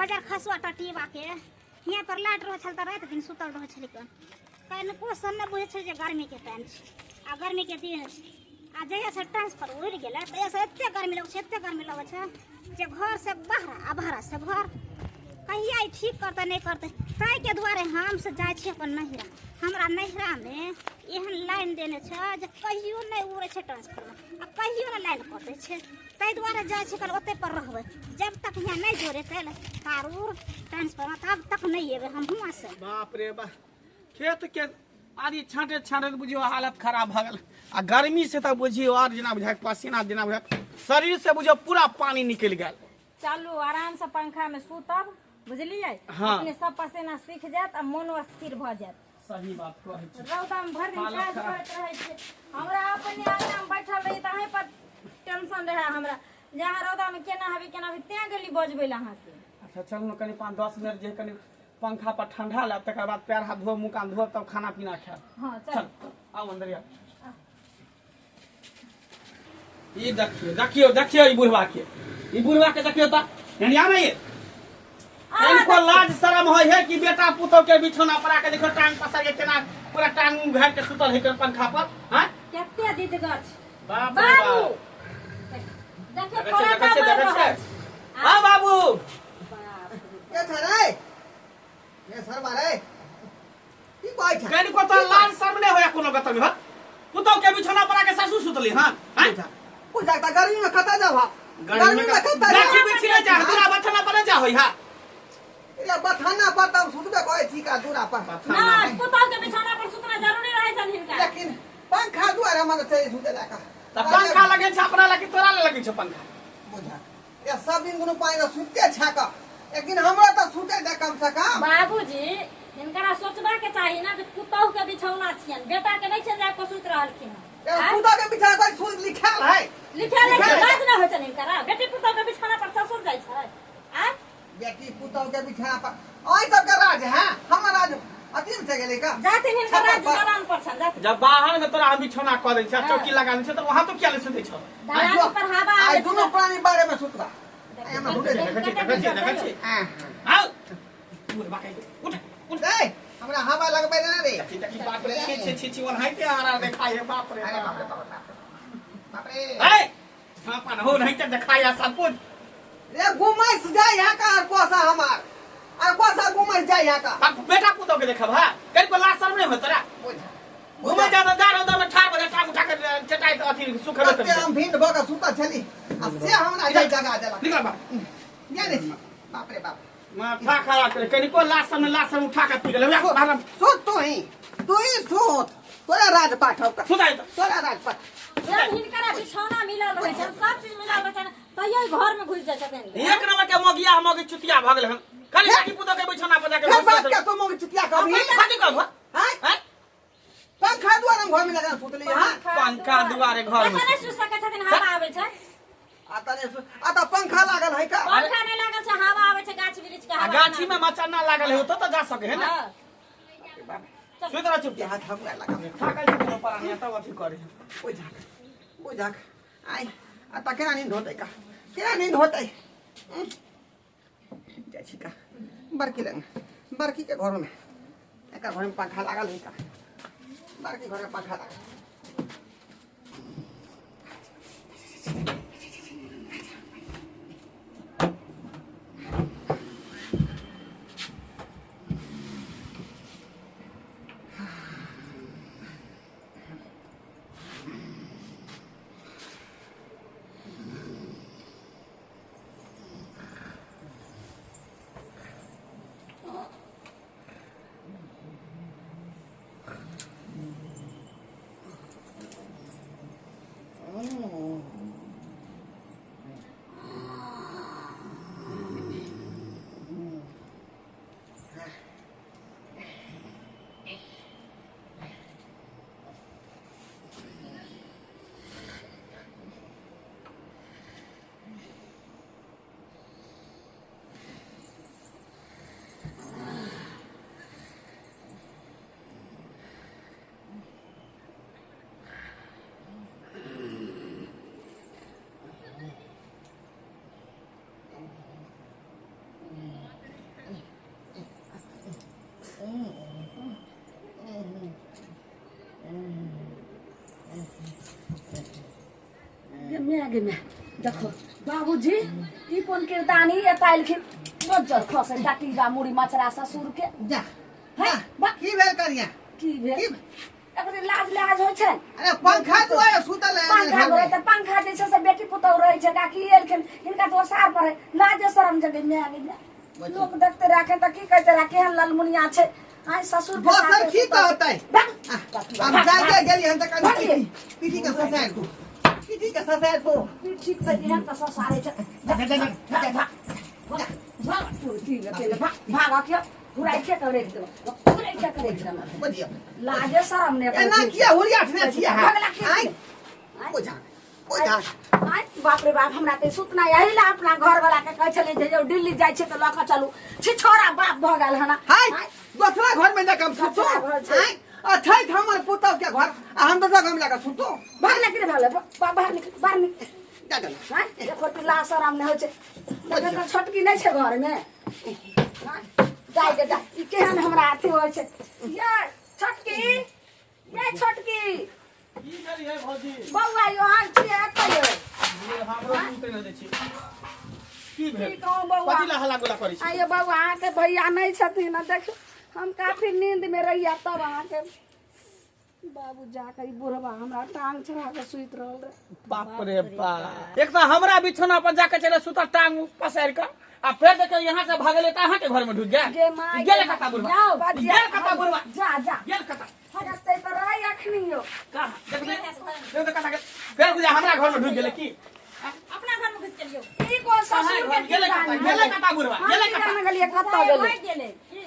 बाजार खसुआ टटीबा के हियाँ पर लाइट रहै छल त राति दिन सुतल रहै छलै कनिको सन नहि बुझै छलै जे गर्मी के टाइम छै आ गर्मी के दिन छै। आ जहिया से ट्रांसफर उड़ि गेलै तहिया से एते गर्मी लगै छै, एते गर्मी लगै छै जे घर से बाहर आ बाहर से घर कहिया ई ठीक करतै नहि करतै। ताहिके दुआरे हम से जाइ छी अपन नैहरा। हमरा नैहरामे एहन लाइन देने छै जे कहियो नहि उड़ै छै ट्रांसफार्मर आ कहियो नहि लाइन कटै छै। ताहि दुआरे जाइ छी कल ओतहि पर रहबै जब तक यहाँ नहि जोड़ेतै तार उर ट्रांसफार्मर तब तक नहि एबै हम हुआँ से। बाप रे बाप, खेत के आदि छाँटैत छाँटैत बुझियौ हालत खराब भऽ गेल। आ गर्मी से तऽ बुझियौ आओर जेना बुझाय पसीना जेना बुझाय शरीर से बुझियौ पूरा पानी निकलि गेल। चलू आराम से पंखा में सुतब बुझलियै। हाँ। अपने सब पसीना सूखि जायत आ मोनो स्थिर भऽ जायत। सही बात कहै छी। रौदा में भरि दिन हालत काज खराब। करैत रहै छै। हमरा अपने अंगना में बैठल रही तऽ अहीं पर टेंशन रहै हमरा जे अहाँ रौदा में केना हेबै केना हेबै, तें गेली बजबै लए अहाँके। अच्छा चलू ने कनि 5-10 मिनट जे कनि पंखा पर ठंडा लेब तकर बाद पैर हाथ धोब मुँह कान धोब तब खाना पीना खायब। हाँ चल चल आउ अंदर आउ। ई देखियो देखियो देखियो ई बुढ़वा के, ई बुढ़वा के देखियो त ननिया नहीं इनको लाज शरम होय है कि बेटा पुतोह के बिछौना पर आके देखो टांग पसार के केना पूरा टांग मुंह घेर के सुतल है के पंखा पर। हां कते दीदगर छै बाप रे बाबू। बाप। देखियो देखै छियै, कोराटा देखै छियै, मारि देखै रहल छियै। छै। हां बाबू। बाप रे। के छै रे? ए शर्मा रे। की कहै छै? कनिको तो लाज शर्म नहि होय कोनो गतमे हो। पुतोह के बिछौना पर आके सासु सुतली। हां हां पूजा त गर्मी में कतऽ जाब? गर्मी में कतऽ जाब? गाछी बिछी नहि जा, दूरा बथाना पर नहि जा होय। हां ए बथाना पर त हम सुतबे कहै छी का दूरा पर। ना पुतोह के बिछौना पर सुतना जरूरी रहै छन हिनका। लेकिन पंखा दुआरे हमर छै सुते ला का। त पंखा लगे छै अपना लगे तोरा लगे छै पंखा। बुझा ए सब दिन कोनो पानि सुते छा का, एक दिन हमरा त सुते दे कम से कम। बाबूजी हिनकरा सोचबा के चाही ना जे पुतोह के बिछौना छियन, बेटा के नहीं छै जा के सुति रहलखिन हन। ए पुतोह के बिछौना कोई सुन लिखल है? लिखल है, लिखल है। लाज ना होय छन हिनकरा। बेटी पुतोह के बिछौना पर ससुर जाइ छै। आ बेटी पुतोह के बिछौना पर ओइ सब के राज है, हमर राज अथी में चल गेलै का? जाथिन हिनकर छप्पर राज पर। दलान पर छन जाथिन। जब बाहर में तोरा हम बिछौना कऽ दै छी, हाँ। चौकी लगा दै छी त वहां तो किया ले सुतै छौ? दलान पर हवा आइ आबै दुनू छै। प्राणी बारे में सुतबा। आइ हमरा हुटे देखै छी, देखै छी, देखै छी। हाँ। आउ। बुढ़बा कहि दे। उठ, उठ। ए, हमरा हवा लगबै दे ना रे। देखी, देखी, बाप रे, छी, छी, छी, छी, ओनाहिते आरा देखाइ है, बाप रे, अरे बाप। बाप रे, बाप रे, बाप रे। बाप रे। ए, हाँ, पान हो, नहीं तो देखाइ है सब कुछ। रे, घुमैस जाय यहाँ का और कोसा हमार। और कोसा घुमैस जाय यहाँ का। बाप, बेटा पुतोह के देखब, हाँ? कहीं को लाज शर्म नहीं होत तोरा? बुझ। घुमै जा त जा रौदा में ठाढ़ भऽ जा, टांग उठा के चटाई के अथी सुखेबे कते करी। हम भिंड भऽ के सुतल छली, आ से हमरा जाय जगा देलक। निकल बाहर। जाय नै छी। बाप रे बाप। माथा खराब करे, कनिको लाज शर्म, लाज शर्म उठा के पी गेलै। बाहर, बाहर। सुत तू ही, तू ही सुत। तोरा राज पाठ हौ का। सुत आइ त। तोरा राज पाठ। जब हिनकरा बिछौना मिलल रहै छन, सब चीज मिलल रहै छन, तैयो ई घर में घुसि जाइ छथिन। एक नंबर के मगिया मगी चुतिया भऽ गेल हन। खाली बेटी पुतोह के बिछौना पर जाके फेर घुसि बाप गेल। के तू मगी चुतिया कहबही? कथी कहबह? आँय? आँय? पंखा दुआरे हम घर में लगा सुतली, हाँ? पंखा दुआरे घर में। एतऽ नहि सुति सकै छथिन, हवा आबै छै। आ तने आ त पंखा लागल है का? पंखा नहि लागल छै, हवा आबै छै गाछ वृक्ष के आ हवा। गाछी में मचन्ना लागल है, ओतऽ तऽ जा सके है ना? हाँ। सुति रह चुपचाप। हाथ हमरा लगा। थाकल छी दुनू प्राणी, तब अथी करे। ओ झाक, ओ झाक। आइ, आ त केना नींद होतै का? केना नींद होतै? जाइ छी का? बड़की लग, बड़की के घर में। एकर घर में पंखा लागल है का? बड़की घर में पंखा लागल। गे मैं देखो बाबूजी ई कोन किरदानी एतऽ एलखिन बज्जर खसै टाटीरा मुड़ी मचरा ससुर के जा है बा की भेल करिया की भेल की एकरे लाज लाज होइ छै अरे पंखा दुआरे सुतल है पंखा रहै तऽ पंखा जे छै से बेटी पुतहु रहै छै काकी एलखिन हिनका तऽ ओसार पर है लाजे शरम जगे my गे my. लोक देखते राखे तऽ की कहते रहे केहन ललमुनिया छै आइ ससुर के दोसर साथे की सुतल छै। कहतै भाग। हम जाके गेली हन तऽ कनी भागिए। पीठी के ससारि तू, पीठी के ससारि तू। ई ठीक छै एहन तऽ ससारे छै। जा जा जा जा जा। भाग तू ठीक है भाग भाग अखिया घुराइ के करे देब, घुराइ के करे देब। बुझियौ लाजे शरम ने एना किया हुरिया ठने छियै अहाँ? भगला की आँय बुझा बुझा। आँय बाप रे बाप, हमरा तऽ सुतना यही ला अपना घर वाला के कहै छलै जे जब दिल्ली जाइ छै तऽ लऽ कऽ चलू। छिछोरा बाप भऽ गेल हन। हाय दोसरा घर में जाके हम सुतो? दोसरा घर छै। आँय अछैत हमर पुतहु के घर आ हम दोसरा घर में जाके सुतो? भागला कि रे भागला, बाहर निकल, बाहर निकल। जा जा। आँय देखो तऽ लाज शरम नहि होइ छै। देखो तऽ छोटकी नहि छै घर में? आँय, जाय गे जा, ई केहन हमरा अथी होइ छै। ये छोटकी, ये छोटकी। की भेल हे भौजी? बौआ यो अहाँ छियै एतऽ यौ? ये हमरो सुते नहि दै छी। की भेल? की कहूँ बौआ? कथी ला हल्ला गुल्ला करै छी? आइयो बौआ अहाँके भैया नहि छथिन आ देखियौ हम काफी नींद में रहिया तब अहाँके बाबू जाके ई बुढ़वा हमरा टांग चढ़ा के सुति रहल रहे। बाप रे बाप, एक तऽ हमरा बिछौना पर जाके चले सुता टांग पसारि कऽ, आ फेर देखियौ यहाँ से भागले तऽ अहाँके घर में ढुकि गेल। गे माय गेल कता बुढ़वा? जाओ बजिया। गेल कता बुढ़वा? जा जा। गेल कता? जते तऽ रहै अखनियो। कहाँ? देख दे, देख दे कता गेल। फेर बुझा हमरा घर में ढुकि गेलै की? अपना घर में घुसि गेलियौ। ई कोन ससुर के गेलै कता? गेलै कता बुढ़वा? हम गेलै की कता? जाने गेलियै कतऽ गेलै। भागि गेलै की?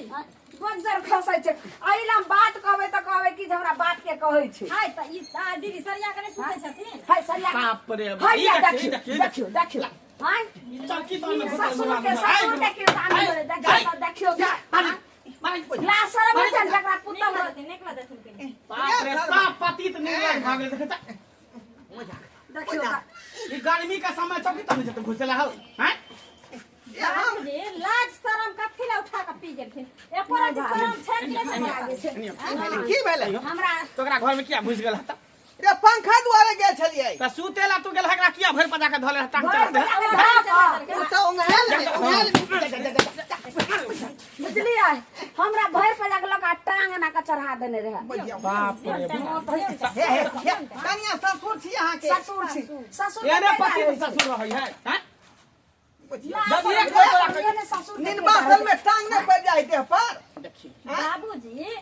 बज्जर खसै छै। एहि ला हम बात कहबै तऽ कहबै कि जे हमरा बाप के कहै छै। हाय तऽ ई दीदी सरिया के नहि सुतै छथिन? हाय सरिया। बाप रे बाप, हाय ई देखियौ, देखियौ, ई देखियौ, देखियौ, देखियौ। हाय चौकी तर में घुसल ससुर बुढ़वा के बुढ़वा। ससुर के किरदानी भेलै। देखियौ तऽ देखियौ तऽ। लाज शरम होइ छै ने जकरा पुतहु निकला देथिन, निकला देथिन पहिले। बाप रे, साफ पतित निर्लज भऽ गेलै, देखै तऽ। देखियौ तऽ। ई गर्मी के समय चौकी तर में जेतै घुसेला हौ, हैं? बाप रे, लाज शरम कथी ला उठा के पी गेलखिन? एको रति शरम छै कि नहि छै? की भेलै हमरा? तो ओकरा घर में किया घुसि गेल हता? रे पंखा दुआरे गेल छलियै। तऽ सुते ला तू गेल, एकरा किया भरि पजा के धले टांग चढ़ा दे? ओ तऽ ओंघायल नहि, ओंघायल नहि। जा, जा, जा, जा। बुझलियै, हमरा भरि पजा के लऽ कऽ टांग एना कऽ चढ़ा देने रहै। बुझियौ। बाप रे बाप। हे हे हे, कनिया ससुर छी अहाँके। ससुर छी, ससुर के एने पैदा पति होइ छै। ससुर रहै है, हैं? बुझियौ। जब एक बेर तोरा कहि- एने ससुर के निनबा पैदा असल में टांग नहि पड़ि जाइ देह पर। देखियौ बाबूजी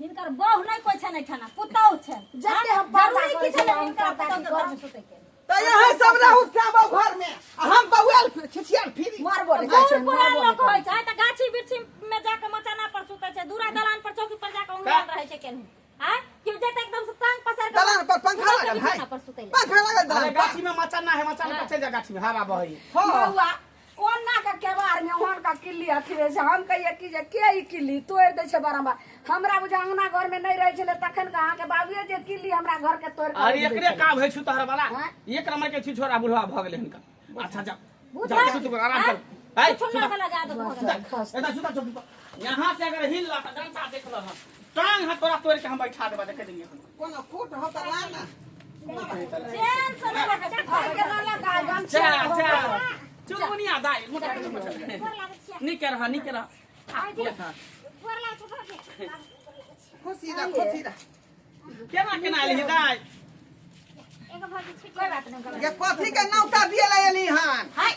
हिनकर बहु नहि कोइ छनि एहिठाम, पुतहु छनि। जते हम पर्दा जरूरी करै की छलै छलियै, हिनकर हुनकर पुतहु के दादी घर में सुतै के? तऽ यहाँ सब रहू श्यामा घर में आ हम बौआल छिछियाल फिरी। मरबो नहि करै छै, बूढ़ पुरान मरबो लोक नहि होइ छै तऽ गाछी वृक्षी में जाके मचाना पर सुतै छै, दूरा दलान पर चौकी पर जाके ओंघायल रहै छै केनहु। आँय केओ जेतै एकदम से टांग पसारि के दलान पर पंखा पुतहु के लागल है। बिछौना पर सुतै लए। पंखा लागल अरे दलान पर। गाछी में मचान ना है, मचान पर चलि जा, गाछी में हवा बहै है। हाँ। बौआ ओना के केबाड़ में ओहन का किल्ली अथी रहै छै। हम कहियै कि जे के ई किल्ली तोड़ि दै छै बारम्बार? हमरा बुझा अंगना घर में नहि रहै छलै तखन के अहाँके बाबुए जे किल्ली हमरा घर के तोड़ि कऽ अरे रखि दै एकरे छलै। काम होइ छौ तोहर वाला। हाँ? एक नंबर के छिछोरा बुढ़वा भऽ गेलै हिनका। अच्छा जा बुझल? जा सुत, आराम कर। आइ छुन्ना सुता। वाला जादू भऽ गेलै। खस। एता सुता चौकी पर। यहाँ से अगर हिल ला तऽ डंटा देख लह, टांग हाथ तोरा तोड़ के हम बैठा देबा, देखे दिए। कोनो कूट हो तऽ ला ना। चैन से नहि रहै छै। आइ के लऽ लऽ गमछा। जा जा चुनमुनिया दाइ मोटा के मोटा। गोर लागै छियै। नीक रह, नीक रह। गोर लागै छै भौजी। खुशी रह, खुशी रह। केना केना एलही दाइ? एगो भौजी छुटि कोइ बात नहि, कोइ बात ये कथी के नौता दिए ला एली हन? हाय,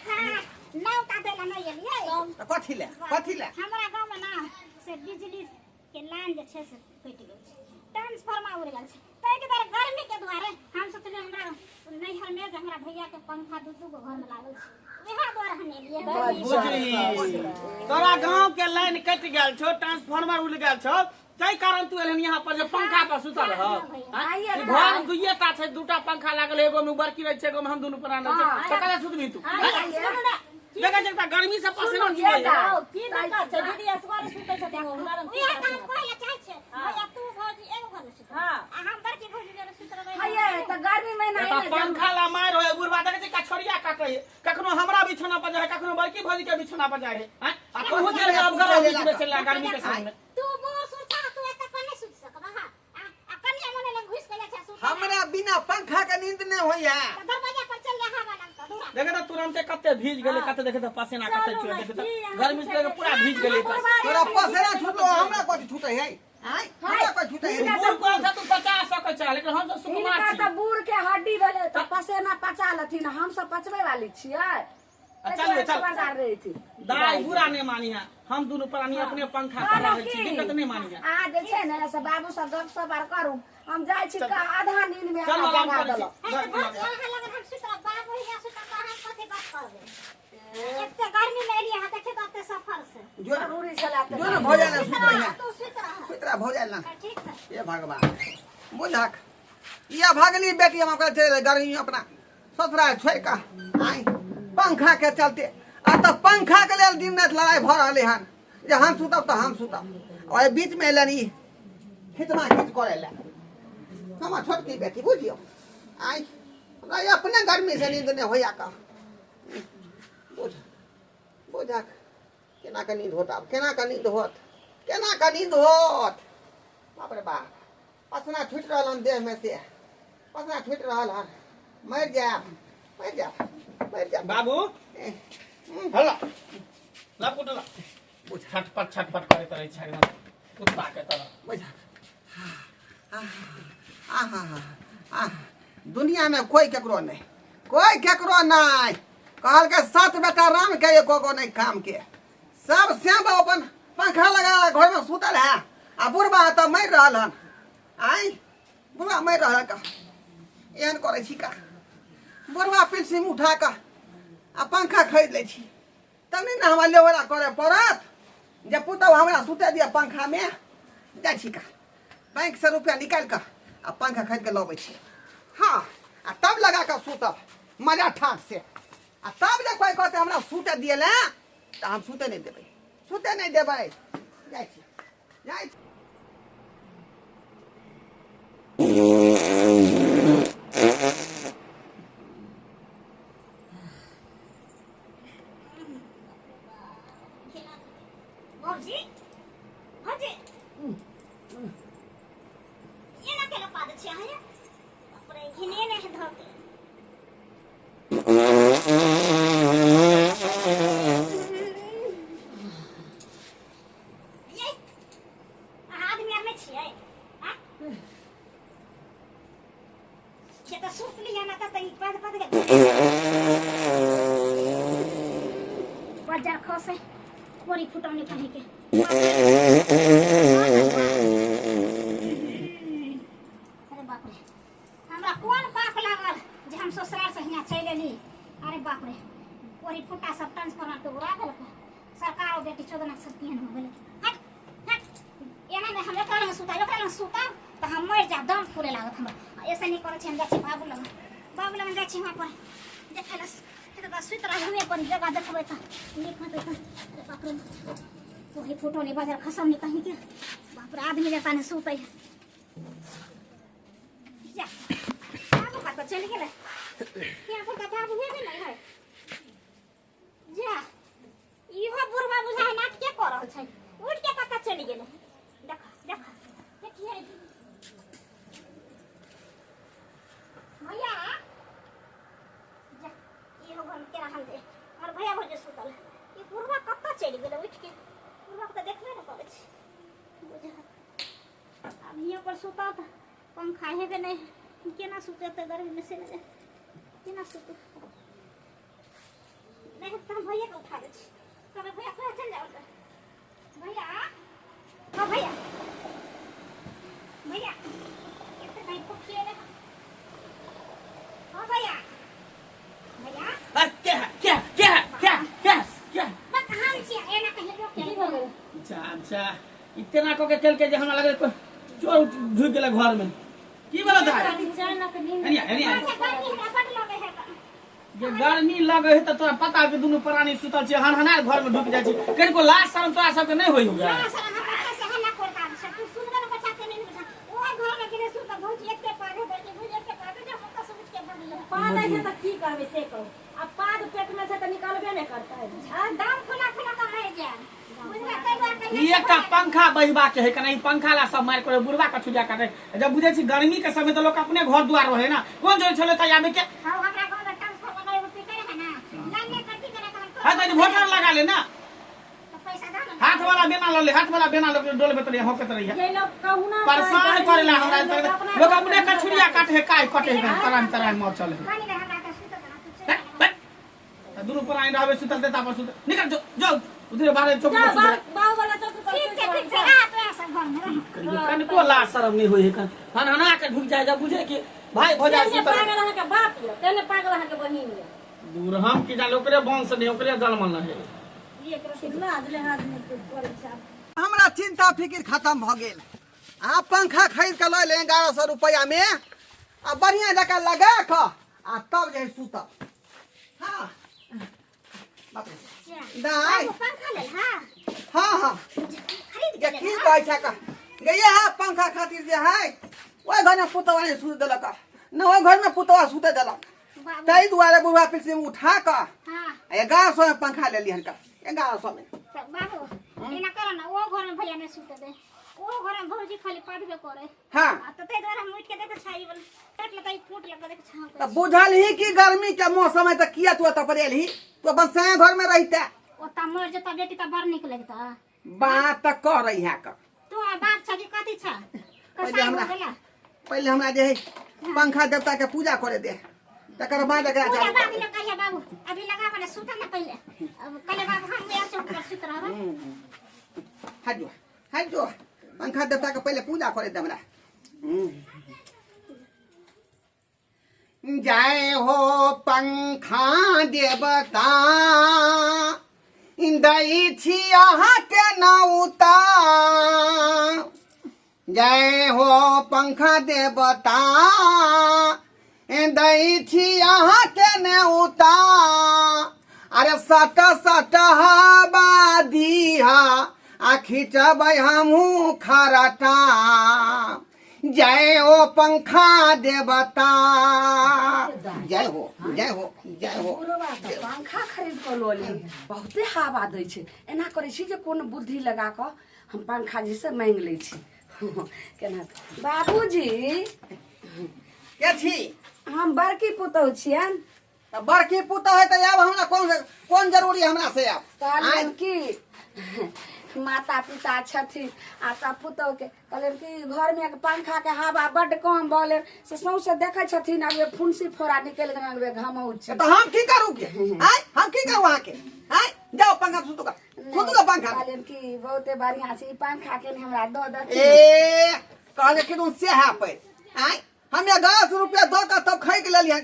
नौका देला नहि एलियै। तऽ कथी ले, कथी ले? हमरा गाँव में ना से बिजली के लाइन जे छै से कटि गेल छै, ट्रांसफार्मर उड़ि गेल छै। ताहिके दुआरे गर्मी के दुआरे हम सोचलियै हमरा नैहर में जे हमरा भैया के पंखा दू दू गो घर में लागल छै, वएह दुआरे हम एलियै। बुझली, तोरा गांव के लाइन कटि गेल छौ, ट्रांसफार्मर उड़ि गेल छौ, ताहि कारण तू एलहन यहाँ पर जे पंखा पर सुतल रह। आइए घर दुइये टा छै, दूटा पंखा लागल, एगो में बड़की रहै छै, एगो में हम दुनू प्राण रहै छै, तऽ कतऽ सुतबही तू? नहि। सुनू ने, देखै छै तऽ गर्मी से पसीना सुनू, चुबै ये है। दाइ। की दिक्कत छै दीदी? असगरे सुतै छथिन ओ, हुनका लग वएह तऽ हम कहै लए चाहै छियै भैया, तू भौजी एगो घर में सुत हाँ। आ हम बड़की भौजी जरे सुत रहबै। हइये तऽ गर्मी महिना एतऽ एलै। पंखा ला मारि होय बुढ़वा, देखै छै कछोरिया काटै है, कखनो हमरा बिछौना पर जाइ है, कखनो बड़की भौजी के बिछौना पर जाइ है। आँय? आ तोहू चलि जा अब घर बीच में चलि जा गर्मी के समय में। तू बूढ़ सूढ़ छह, तू एतऽ पर नहि सुति सकबह। हाँ, आ कनिया मने लग घुसि के जाइ छै सुतै। हमरा बिना पंखा के नींद नहि होइया। तऽ दरवाजा पर चलि जा, हवा देखे तऽ तुरंते कते भीज गेलै, कते देखे तऽ पसीना कते चलू चुए, ने, देखे तऽ की अहाँ गर्मी से लगे पूरा भीज गेलै तऽ। तोरा पसेना छूटलो, हमरा कथी छूटे है? आय, हमरा कथी छूटे है? बूढ़ कोन छै? तू 50 सकै छै, लेकिन हम सब सुकुमार हिनका छी। तऽ बूढ़ के हड्डी भेलै तऽ पसेना पचा लेथिन, हम सब पचबै वाली छियै। चल चल। खबरदार रहै छी। दाई बुरा नहीं मानी है, हम दुनू प्राणी अपने पंखा पर कहलहुँ रहै छी, की? दिक्कत नहीं मानी है। अहाँ जे छै ने से बाबू से गप सप आर करू, हम जाइ छी का आधा नींद में चल हमरा आराम जगा करै छी। देलक। है तऽ भौजी, अहाँ लगन हम सुतब, बाबू हियाँ सुतब तऽ अहाँ कथी बात करबै? एते गर्मी में एलियै अहाँ, देखियौ तऽ एते सफर से। जो ना, जरूरी छलै तऽ जो ना भऽ जाए ना, सुत रहिया। तू सुति रह। सुत रह, भऽ जाए ना। ठीक छै। हे भगवान, बुझक या भगनी बेटी हम ओकरा चलि गर्मी अपना ससुराल छोड़ि कऽ आइ पंखा के चलते। आ तऽ पंखा के लेल दिन राति लड़ाइ भऽ रहलै हन जे हम सुतब तऽ हम सुतब। ओहि बीचमे एलनि ई खिचमा खिच करै लए हमर छोटकी बेटी। बुझियौ, आइ हमरा ई अपने गर्मी से नींद नहि होइया। कऽ बुझ बुझक केना कऽ नींद होत आब? केना कऽ नींद होत? केना कऽ नींद होत? बाप रे बाप, पसना छूटि रहल हन देह में से, पसना छूटि रहल हन। मरि जायब, मरि जायब, मरि जायब। बाबू। ए, हल्ला लपुट ला, छटपट छटपट करैत रहै छै एकदम कुत्ता के तरह। बुझ, आहा आहा, दुनिया में कोई केकरो नहीं, कोई केकरो नहीं। कहलकै सात बेटा राम के, एको गो नहीं काम के। सब श्याम अपन पंखा लगा घर में सुतल है आ बुढ़बा तऽ मरि रहल हन। आइ बुढ़बा मरि रहल का एहन करै छी का? बुढ़बा पिलसिम उठा कऽ आ पंखा खरीद लै छी तब नहि ने हमरा लेहोरा करय पड़त जे पुतहु हमरा सुतै दिअ पंखामे। जाइ छी का बैंकसँ रुपया निकालि कऽ आ पंखा खरीद कऽ लबै छी। हँ, आ तब लगा कऽ सुतब मजा ठाठ से। आ तब जे कोइ कहतै हमरा सुतै दिअ लए तऽ हम सुतै नहि देबै, सुतै नहि देबै। जाइ छी, जाइ छी। भौजी, भौजी, एना केना पादै छियै अहाँ ये? बाप रे, घिने नहि है धऽ के। ये, अहाँ आदमी आर नहि छियै? आँय? से तऽ सुतली हन तऽ ई पद पद के बजार खसे कोरी फुटौनी कहीं के। अरे बाप रे, हमरा कोन पाप लागल जे हम ससुराल से हियाँ चलि एली? अरे बाप रे, कोरी फुटा सब ट्रांसफार्मर के उड़ा देलक सरकार। ओ बेटी चोदना सब केहन हो गेलै। हट हट, एना नहि, हम एकरा लग सुतब, एकरा लग सुतब तऽ हम मरि जायब, दम फूले लागत हमरा। ऐसे नहि करै छी। हम जाइ छी बाबू लग, बाबू लग जाइ छी। वहाँ पर देखै लए तऽ सुति रहल, हमे अपन जगह देखबै तऽ नीक होतै तऽ। अरे बाप रे, वही फोटो नहीं बाजार खसम नहीं कहीं के। बाप रे, आदमी जकाँ नहि सुतै है। जा, बाबू कतऽ चलि गेलै? यहाँ पर तऽ बाबू हेबे नहि है। जा, इहो बुढ़वा बुझाइ नाटके कऽ रहल छै। उठि के कतऽ चलि गेलै? देख देख, देखिए भैया। जा, इहो घर में केना हम दे हमर भैया भौजी सुतल। ई बुढ़वा कतऽ चलि गेलै उठि के? बुढ़वा के तऽ देखबे नहि करै छै। बुझ, आब हियाँ पर सुतत, पंखा हेबे नहि, केना सुतेतै गर्मीमे से नहि, केना सुतै? नहीं तऽ हम भैया के उठा दै छी। कहबै भैया, भैया चलि जाउ तऽ। भैया, हाँ भैया, भैया एते नहीं फुफिए। हाँ भैया, भैया। अरे क्या है, क्या है, क्या है, क्या है, क्या है, क्या है? बस हम छियै एना कहियो लोक की भऽ गेलै? अच्छा अच्छा, इतना कऽ के केलकै जे हमरा लगलै कोइ चोर ढुकि गेलै घर में। की बोला दाई? अचानक नींद एनिया एनिया। अच्छा, गर्मी हमरा बड लगै है। जे गर्मी लगे है तऽ तोरा पता कि दुनू प्राणी सुतल छै, हनहनायल घर में ढुकि जाइ छै। कनिको लाज शरम तोरा सबके नहि होइ हुए? ना सर, हम बच्चा से हल्ला करता छै, तू सुनबे न बच्चा के नहीं बच्चा। ओइ घर में गेलै सुत, भौजी एते पादे बड़की भौजी एते पादे जे हम तऽ उठि के भगलै। पाद छै तऽ की करबै से कहू? आ पाद पेट में छै तऽ निकलबे नहि करतै। दाम फुला फुला कऽ मरि जायब, बुझबै? ताहि दुआरे ई एकटा पंखा बजबा के है कने, ई पंखा ला सब मारि करे, बुढ़बा कछु जा काटे। जब बुझै छी गर्मी के समय तऽ लोक अपने घर दुआर रहे ना, कोन जरूरी छलै तऽ आबे के? हँ, हमरा गाँव में ट्रांसफार्मर एगो पीटे रहै। हाँ तो वोटर लगा ले ना। तो पैसा दा ना। हाथ वाला बेना ल ले, हाथ वाला बेना ल के डोलबे तरी होके तरी। ये लोग कहू ना परेशान करेला हमरा तर लोग अपने कछुरिया काटे काय कटे है तराम तराम मर चले। कनी रे हमरा के सुत ना तू चल। हट, हट। त दुनू पर आइन रहबे सुतल देता पर सुतल निकल जो जो उधरे बाहर चौक जा पर सुतल। बाहु वाला चौक पर ठीक छै, ठीक छै, आ तो ऐसा घर में रह। कनको लाज शरम नहीं होई है कन हन हना के ढुक जाए जब बुझे कि भाई भौजाई तेने सुतल। पागल अहाँ के बाप ये तेने पागल अहाँ के बहिन ये। दूर हम की जाने ओकरे वंश नहीं ओकरे जलमल है। ये एकरा से लाज ले आदमी के करै छै। हमरा चिंता फिकिर खत्म भऽ गेल। आ पंखा खरीद के लऽ ले 1100 रुपैआ में आ बढ़िया जकाँ लगा कऽ आ तब जे सुतब। हाँ बाप रे। दाइ। बाबू पंखा लेल हाँ? हाँ हाँ। खरीद जे के की लेल हाँ? कहै छै का गैया है पंखा खातिर जे है ओहि घर में पुतवा नहि सुत देलक, न ओहि घर में पुतवा सुते देलक, बाबू। ताहि दुआरे बुढ़वा पीछे उठा कऽ हाँ। 1100 में पंखा लेली हनका 1100 में। तो बाबू एना करो ना, ओ घर में भैया नहीं सुते दे, ओ घर में भौजी खाली पढ़बे करे। हाँ। आ तो ताहि दुआरे हम उठि के देखे छाई बोल टट लगा फूट लगा देखे छाव। तऽ बुझल ही कि गर्मी के मौसम है तऽ किया तू एतऽ पर एलही, तू अपन सैं घर में रहिते। ओता मर जेता बेटी तऽ बड़ नीक लगता। बात तऽ करै है कऽ। तू आ बाप छ कि कथी छ? पहिले कसाई हमरा हो गेला। पहिले हमरा जे है पंखा देवता के पूजा करे दे, तकर बाद एकरा पूजा चालू बाद करबै। में कहिया बाबू, अभी लगा बने सुत ना पहिले। अब कले बाबू हम यार चौक पर सुत रहब। हट जो हट जो, पंखा देवता के पहिले पूजा करे दे हमरा। जय हो पंखा देवता दै छी अहाँके नौता, जय हो पंखा देवता दै छी अहाँके नौता। अरे सट सट हवा दिहा आ खिंचबै हमहूँ खरटा, जय हो पंखा देवता। जय हो जय हो जय हो। बुढ़वा तऽ पंखा खरीद कऽ लऽ ली, बहुते हवा दै छै। एना करै छी जे कोनो बुद्धि लगा कऽ हम पंखा जी से मांगि लै छी। केना बाबूजी? के छी? हम बड़की पुतहु छियनि। तऽ बड़की पुतहु है तऽ आब हमरा कोन कोन जरूरी हमरा से आब? कहलियनि कि माता पिता छथिन आ तब पुतहु के कहलियनि कि घरमे पंखा के हवा बड्ड कम भऽ गेल से सौंसे देखै छथिन, आब फुंसी फोड़ा निकलि गेलनि, घमौ छी। तऽ हम की करू के? आँय हम की करू अहाँके? आँय जाउ पंखा सुतू का, सुतू का पंखा। कहलियनि कि बहुते बढ़िआँ छै ई पंखा के हमरा दऽ देथिन। ए कहलियै कि तुम से है पैस। आँय हम 1100 रुपया दऽ कऽ तब खरीद लेलियै हन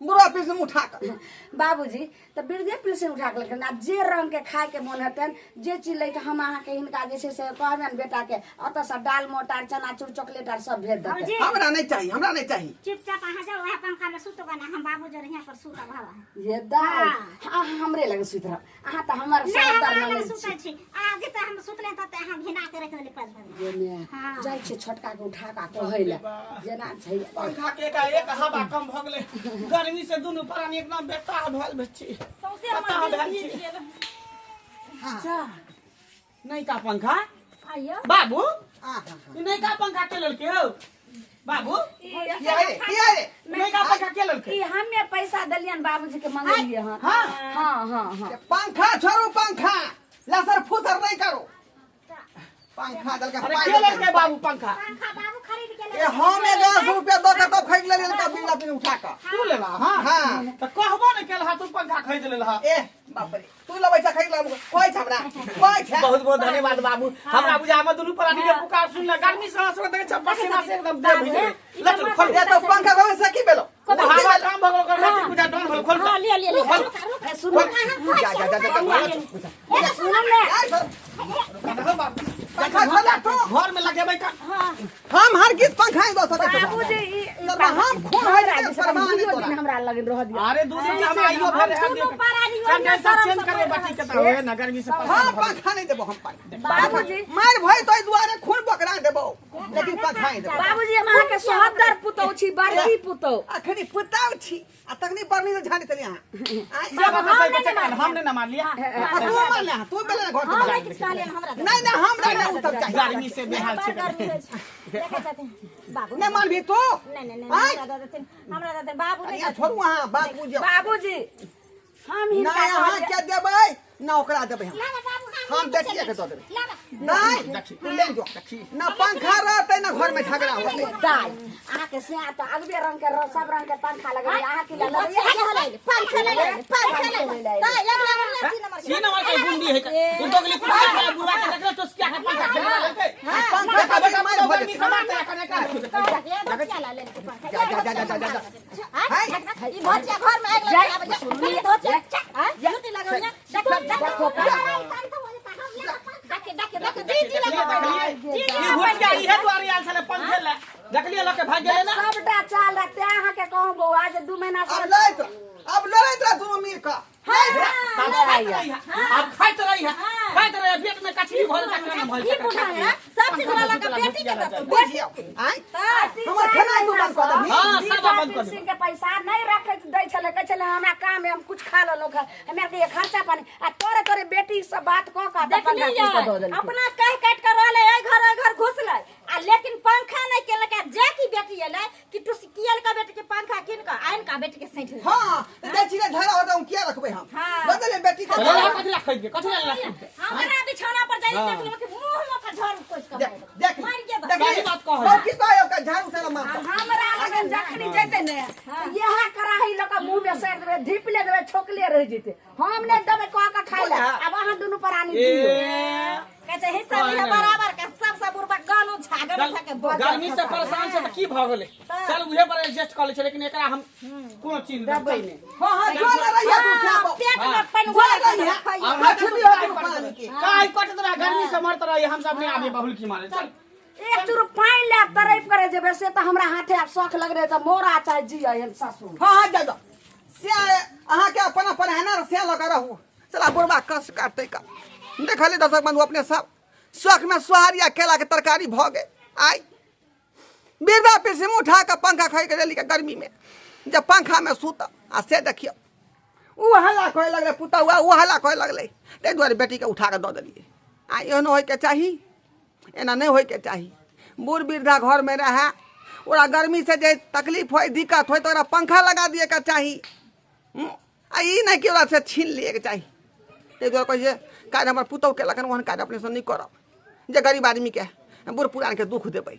बुढ़वा पीस में उठा कऽ। बाबूजी तऽ वृद्धे पिलसिन उठा कऽ लेलखिन। आब जे रंग के खाय के मोन हेतनि जे चीज लैके हम अहाँके हिनका जे छै से कहबनि बेटा के ओतऽसँ दाल मोट आर चनाचूर चॉकलेट आर सब भेज देतै। भौजी। हमरा नहीं चाहिए, हमरा नहीं चाहिए। चुपचाप अहाँ जाओ वएह पंखा में सुतब ना, हम बाबू जरे यहाँ पर सुतब हवा। ये दाइ अहाँ हमरे लग सुति रहब, अहाँ तऽ हमर नहीं, हम सहोदर अहाँ लग ननैद छी। सुतै छी। आगे तऽ हम सुतले तऽ अहाँ घिना के रखि देली पाँच भरि। जे ने हाँ। जाइ छियै छोटका के उठा कऽ कहै लए जेना छै। पंखा के एकाएक हवा कम भऽ गेलै, गर्मी से दुनू प्राणी एकदम बेताह भेल छी। सौंसे बताह हमर भेल देह छी। भीज गेल। जा नयका पंखा आइयो बाबू, आहा। ई नयका पंखा के लेलकै हौ बाबू? किया रे किया रे? नयका पंखा के लेलकै? ई हमे पैसा देलियनि बाबूजी के मंगेलियै हन। हाँ। हाँ हाँ हाँ। पंखा छोड़ू, पंखा लसर फुसर नहीं करो। पंखा दल के अरे पाइ के देलकै। लेलकै बाबू पंखा? पंखा बाबू खरीद के ए हम 1100 रुपया दऽ कऽ तब खरीद लेलियै हन बिना बिन उठा कऽ। तू लेला? हाँ हाँ। तऽ कहबो ने केलहा तू पंखा खरीद लेलहा। ए बाप रे तू लबै छ खरीद लेबो कहै छ हमरा कहै छ। बहुत बहुत धन्यवाद बाबू, हमरा बुझा हम दुनू प्राणी के पुकार सुनला गर्मी से हंसो देखै छ पसीना से एकदम देह भीज गेलै। ले चल खोल। ए तो पंखा घर से की भेलो? ओ हवा कम भऽ गेल ओकर खातिर बुझा डाउन भेल। खोल। हाँ ले ले ले। खोल। रुक रुक। ए सुनू जा जा जा जा ए सुनू ने जा रुका बाबू, पंखा खोला तू। घर में लगेबै का? हम हर किस पंखा ही दऽ सकै छौ। बाबूजी ई तोरा हम खून होइ हमरा जेतै, जे से परवाह नहि दुइयो तोरा। दिन हमरा लग रह दिअ। अरे दू दिन हम आइयो भर दुनू प्राणी ओहिना कंडेंसर शरम चेंज से करबै पड़ि बाटी के तऽ होए ना गर्मी से हम परेशान भऽ पंखा नहीं देबो, हम पंखा बाबूजी मार भई तो दुआरे खून बकरा देबो, लेकिन पंखा नहीं देबो। बाबूजी हम अहाँके सोहदर पुतहु छी, बड़की पुतहु। अखनी पुताव छी आ तखनी बरनी से झाड़ी चली अहाँ। आँय, से बात सही बच्चा कहल, हम नहीं ना मारलिया। आ तू मारले हँ, तू बेले घर हम से नहीं किछु कहलियनि हमरा। नहीं नहीं हमरा नहीं उ सब चाहिए। गर्मी से बेहाल बड़ छै। गर्मी होइ छै देखै छथिन बाबू। नहीं मानबी तू? नहीं नहीं नहीं आँय? हमरा दऽ देथिन, हमरा दऽ देथिन बाबू। नहीं कनिया छोड़ू अहाँ बात बुझियौ। बाबूजी हम ना हिनका अहाँ कहलियै- के देबै ना ओकरा देबै हम। लाबा बाबू, हम बेटिए के दऽ देबै। लाबा। नहीं, तू ले जो। ना पंखा रहतै ना घर में झगड़ा होतै। दाइ अहाँके से तऽ अगबे रंग के सब रंग के पंखा लगलै, अहाँ की लगलै? पंखा ले ले, पंखा ले ले। दाइ, अगला वाला सी नंबर के। सी नंबर के गुंडी है ई दोगली कुत्ता के बुढ़वा के देखले चुस्किया के पंखा खेल रहल है। पंखा बेटा के बेटा मारि मार भऽ गर्मी जेतै। से मारते एखन एकरा। ये बच्चा ला ले ले पंखा। जा जा जा जा जा जा। हाय, ई भचिया घर में आगि लगा आबै छै। धोचिया, आँय, जूती लगौनिया, देखो, देखो, देखे, देखे, देखे, जी, जी लगौनिया। ई भुटिया इहे दुआरे आयल छलै पंखे ले, देखलियै लके भागि गेलै ने। सबटा चाल रह तें अहाँके कहूँ बौआ जे 2 महीना से अब लड़ैत रह, अब लड़ैत रह दुनू मिल कऽ। आब खाइत रही है, आब खाइत रही है, खाइत रही है, पेट में कचरी भरल तक ना भरल। ई बुढ़ा है, सब चीज वाला के बेटी के दतो। बुझियौ आँय, हमर खेनाइ तू बंद कऽ देबही? हाँ, सब बंद कऽ देबै। सिंह के पैसा नहीं रखे दै छलै, कहै छलै हमरा काम है, हम कुछ खा लेलहुँ, हमरा के खर्चा पानी आ तोरे तोरे बेटी से बात कऽ कऽ तऽ पंखा देखली कीन कऽ दऽ देलकै। अपना कह काट के रहले, एहि घर ओहि घर घुसलै आ लेकिन पंखा नहीं केलक। आ जे की बेटी एलै कि टुसकियल के बेटी के पंखा कीन के आनि के बेटी के सैंठ देलकै। हाँ, तऽ जाइ छी रे, झगड़ा होतै हम किया रखबै हम? हाँ। बदले बेटी के। लला कथी ला खरीद के, कथी ला ला खरीद के? हमरा बिछौना पर जाई देखलहुँ कि मुंह में ओकर झाड़ू पोछि के देख मारि देख मारि के देख। सही बात कहै। बाप की कहै ओकरा झाड़ू से मार। हमरा लगन जखनी जेतै ने तऽ इएह कराही लऽ कऽ मुँह में सैर देबै, ढीपले देबै, छोकले रहि जेतै। हम नहि देबै कह कऽ खाइ लए। आब अहाँ दुनू प्राणी ए दियौ। कहै छै हिस्सा लिहे बराबर के, सब सब बुढ़बा गानो झागन उठा के बजल। गर्मी से परेशान छै तऽ की भऽ गेलै, चल उहे पर एडजस्ट कऽ लै छै, लेकिन एकरा हम कोनो चीज देबै नहि। हाँ हाँ, जो न रहिया तू खाबो। पेट में पानि जो घोल के रहिया। खाइए। मछली हो तू पानी के। काय कटत रहा, गर्मी से मरत रही, हम सब नहीं आबे बहुल की मारे चल। एक चूर पानि लए तरफ करे जेबै से तऽ हमरा हाथे आब शौख लग रहै तऽ मोरा चाहे जिय एहन ससुर। हाँ हाँ, जा जा, से अहाँके अपन अपन है ना, से लऽ कऽ रहू। चला बुढ़बा कष्ट काटतै का। देखलियै दर्शक बंधु अपने सब, शौख में सोहारी आ केला के तरकारी भऽ गेल। आइ वृद्धा पेंशन उठा कऽ पंखा खरीद के लेली गर्मी में जब पंखा में सुत आ से देखियौ ओ हल्ला करे लगलै पुतहुआ, ओ हल्ला करे लगलै, ताहि दुआरे बेटीके उठा कऽ दऽ देलियै। आ एहनो होइके चाही, एना नहि होइके चाही। बूढ़ वृद्धा घरमे रहए, ओकरा गर्मीसँ जे तकलीफ होइ, दिक्कत होइ, तऽ ओकरा पंखा लगा दिएके चाही। आ ई नहि कि ओकरा से छीन लिएके चाही। ताहि दुआरे कहै छै काज हमर पुतहु केलक हन, ओहन काज अपनेसँ नहि करब जे गरीब आदमीके बूढ़ पुरानके दुःख देबै।